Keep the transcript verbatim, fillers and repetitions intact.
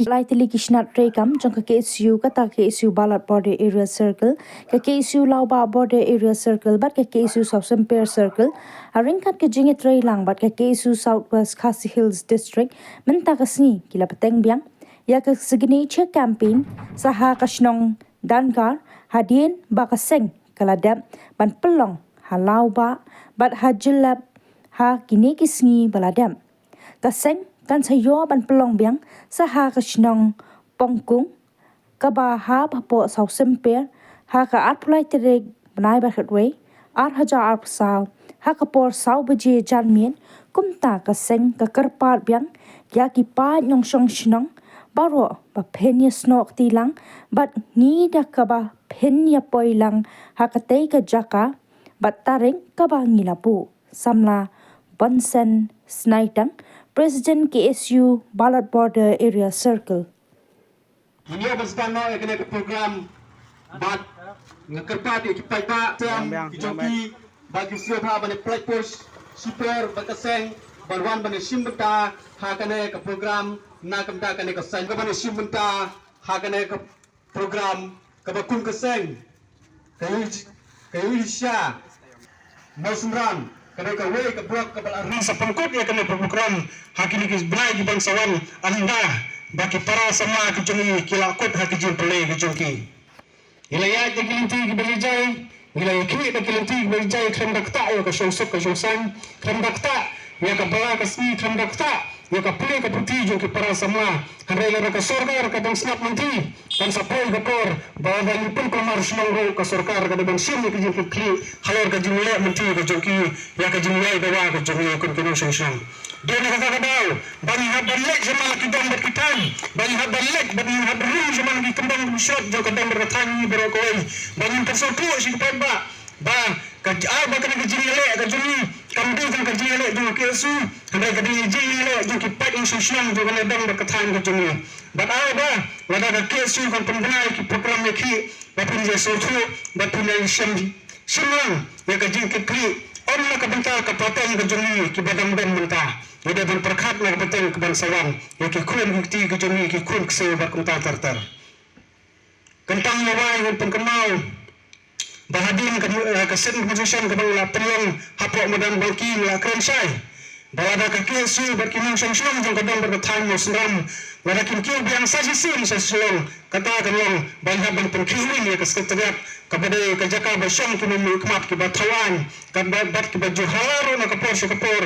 Lai tylli ki shnat treikam jong ka K S U, kata ka K S U Balat Border Area Circle, ka K S U Lawbah Border Area Circle bad ka K S U Sawsymper Circle, ha ryngkat ka jingïatreilang bad ka K S U South West Khasi Hills District, mynta ka sngi ki la bteng biang ïa ka Signature Campaign sa ha ka shnong Dangar, hadien ba ka seng ka la dep ban pynlong ha Lawbah bad ha Jyllep ha kine ki sngi ba la dep. Ka seng kan sa ïoh ban pynlong biang sa ha ka shnong Pongkung, kaba hap hapoh Sawsymper, ha ka arphew lai tarik bnai ba khatwei, ar hajar arphew saw, ha ka por saw baje janmiet. Kumta ka seng ka kyrpad biang ïa ki paid nongshong shnong baroh ba phin ïasnoh kti lang bad ngi da kaba phin ïapoi lang ha katei ka jaka bad tarik kaba ngi la buh. Samla Bonsen Snaitang, President K S U Balat Border Area Circle. Ngi ïa ban sdang noh ïa kane ka program bad nga kyrpad ïa ki paidbah sem ki jong ki ba ki sngewbha ban ïa pynlait push shipor bad ka seng ban wan ban ïa shim bynta ha kane ka program. Na ka bynta kane ka seng ka ban ïa shim bynta ha kane ka program kaba kum ka seng ka Yu-, ka Yulisha Mawsynram, ka dei kawei ka block kaba la ring sa pynkut ïa kane ka program ha kine ki bnai ki ban sa wan, ynda ba ki para samla ki jong ngi ki la kut ha ki jingpynlong ki jong ki. Ngi la ïaid da ki lynti kiba jai jai, ngi la ïakhih da ki lynti kiba jai jai, khlem da ktah ïa ka shongsuk ka shongsaiñ, khlem da ktah ïa ka bala ka sngi, khlem da ktah ïa ka pule ka puthi jong ki para samla. Hynrei lada ka sorkar ka dang sngap lynti, kan sa poi ka por ba lada ngi pynkulmar shnong ruh ka sorkar ka dei ban shim ïa ka jingkitkhlieh halor ka jingleh lynti ka jong ki ïa ka jingïaid dawa ka jong ngi kum ki nongshong shnong. Dei na kata ka daw ba ngi hap ban leit sha man la ki dong bad ki thaiñ, ba ngi hap ban leit, ba ngi hap rung sha man la ki kyndong ki shop jong ka dong bad ka thaiñ ngi baroh kawei, ba ngin pynsngewthuh sha ki paidbah ba ka, ah, ba kane ka jingïaleh ka jong ngi kam dei tang ka jingïaleh jong ka K S U, hynrei ka dei ka jingïaleh jong ki paid nongshong shnong jong kane ka dong bad ka thaiñ ka jong ngi. Bad ai ba lada ka K S U kan pynbna ïa ki program ïakhih, ba phin ïa sngewthuh, ba phin ïa shem shim lang ïa ka jingkitkhlieh, ym na ka bynta ka pateng ka jong ngi kiba dang don mynta. Ngi dei ban pyrkhat na ka pateng kaban sa wan ïa ki khun ki kti ka jong ngi, ki khun ksiew bad kumta ter ter. Kyntang ïa wai ngan pynkynmaw ba hadien ka, eh, ka sitting position kaba ngi la pynlong hapoh madan Bangki ngi la kren shai ba lada ka K S U bad ki nongshong shnong jong ka dong bad ka thaiñ Mawsynram, lada kin kiew biang sa shisien sha Shillong, kata kan long ba ngi hap ban pynkhih win ïa ka Secretariat kaba dei ka jaka ba shong ki nongmihkhmat kiba thaw aiñ, kaba, bad kiba ju hala ruh na ka por sha ka por.